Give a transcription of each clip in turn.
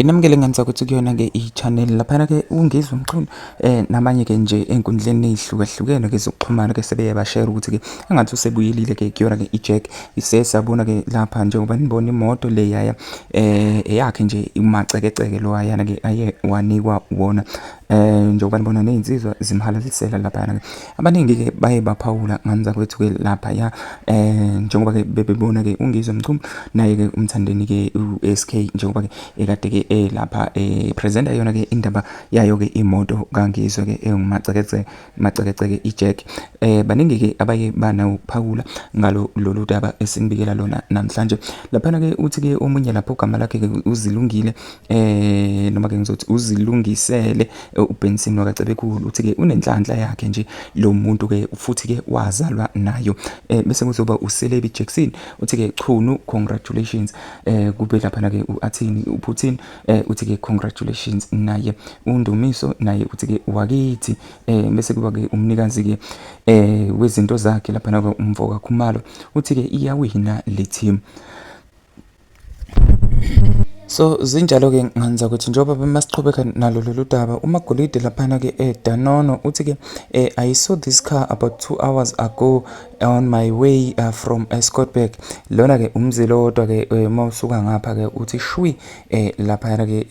Nginamukele ngenza ukuthi kuyona-ke i-channel laphana-ke uNgizwe Mchunu namanye-ke nje ey'nkundleni ey'hlukahlukene ke zokuxhumana-ke sebeye bashare ukuthi-ke engathi usebuyelile-ke kuyona-ke i-Jack isesabona-ke lapha njengoba nibona imoto le yaya eyakhe nje umacekeceke lo ayana-ke aye wanikwa wona njengoba nibona ney'nsizwa zimhalalisela laphayana-ke. Abaningi-ke baye baphawula ngani zakwethu-ke laphaya njengoba-ke bebebona-ke uNgizwe Mchunu naye-ke uMthandeni-ke u-S_K njengoba-ke ekade-ke elapha epresenta yona-ke indaba yayo-ke imoto kaNgizwe-ke ewumacekeceke macekeceke i-Jack. Baningi-ke abaye banokuphawula ngalo lolu daba esinibikela lona namhlanje. Laphana-ke uthi-ke omunye lapho ogama lakhe-ke uZilungile noma-ke ngizothi uzilungisele uBenson wakaCebekhulu uthi-ke unenhlanhla yakhe nje lo muntu-ke futhi-ke wazalwa nayo. Bese kuzoba uSelebi Jackson uthi-ke Chunu congratulations. Kube laphana-ke u-Athini uPutin uthi-ke congratulations naye. UNdumiso naye uthi-ke wakithi. Bese kuba-ke umnikazi-ke wezinto zakhe laphana-ke umfo kaKhumalo uthi-ke iyawina le team. So zinjalo-ke ngani zakwethu njengoba masiqhubeka nalo lolu daba uMagolide laphana-ke eDanono uthi-ke I saw this car about 2 hours ago on my way from Scottburgh. Lona-ke umzila owodwa-ke uma usuka ngapha-ke uthi shwi laphayana-ke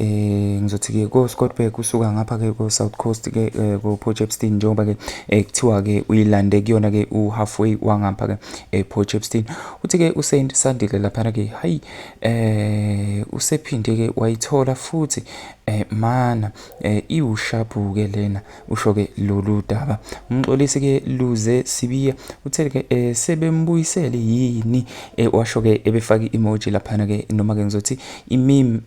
ngizothi-ke ko-Scottburgh usuka ngapha-ke ko-South Coast-ke ko-Port Shepstone njengoba-ke kuthiwa-ke uyilande kuyona-ke u-halfway wangapha-ke e-Port Shepstone. Uthi-ke uSaint Sandile laphana-ke hayi usephinde-ke wayithola futhi mana iwushabu-ke lena usho-ke lolu daba. Umxolisi-ke Luze Sibiya uthe-ke sebembuyisele yini washo-ke ebefaka i-emoji laphana-ke noma-ke ngizothi i-meme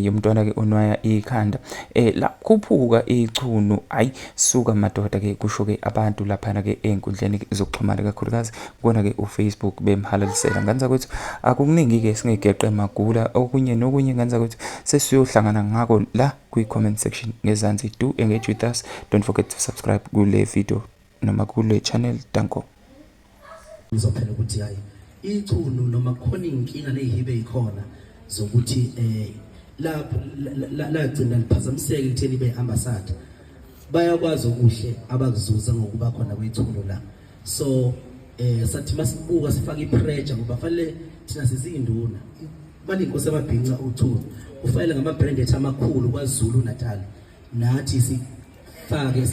yomntwana-ke onwaya ikhanda lakhuphuka ichunu ayi suka madoda-ke kusho-ke abantu laphana-ke ey'nkundleni zokuxhumana kakhulukazi kona-ke uFacebook bemhalalisela. Ngani zakwethu akukuningi-ke singegeqe magula okunye nokunye ngani zakwethu sesiyohlangana ngako la kwi-comment section ngezansi. Do engage with us, don't forget to subscribe kule video noma kule channel. Danko. Ngizophela ukuthi hayi ichunu noma kukhona iy'nkinga ney'hibe ey'khona zokuthi lapho lagcina liphazamiseke ekutheni ibe ambassador bayakwazi okuhle abakuzuza ngokuba khona kwethulo la. So sathi masibuka sifaka i-pressure ngoba fanele thina sizinduna balinkosi amabhinca uthulu kufanele ngama-brand ethu amakhulu KwaZulu Natal nathi sifake.